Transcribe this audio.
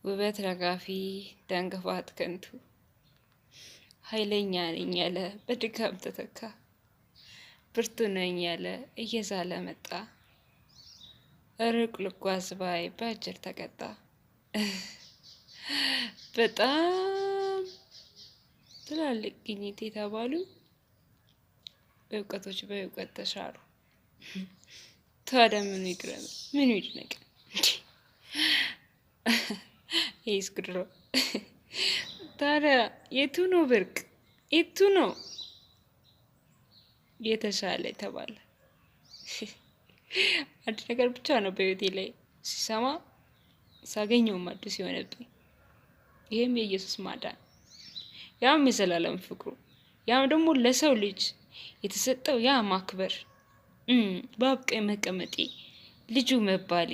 ውበት ረጋፊ ደንግፋት ከንቱ፣ ኃይለኛ ነኝ ያለ በድካም ተተካ፣ ብርቱ ነኝ ያለ እየዛለ መጣ፣ ሩቅ ልጓዝ ባይ በአጭር ተቀጣ። በጣም ትላልቅ ግኝት የተባሉ እውቀቶች በእውቀት ተሻሩ። ታዲያ ምኑ ይግረም? ምኑ ይድነቅ? ይህስ ጉድ ነው። ታዲያ የቱ ነው ብርቅ? የቱ ነው የተሻለ የተባለ? አንድ ነገር ብቻ ነው በህይወቴ ላይ ሲሰማ ሳገኘውም አዲስ የሆነብኝ፣ ይህም የኢየሱስ ማዳን፣ ያም የዘላለም ፍቅሩ፣ ያም ደግሞ ለሰው ልጅ የተሰጠው ያ ማክበር፣ በአብ ቀኝ መቀመጤ፣ ልጁ መባሌ።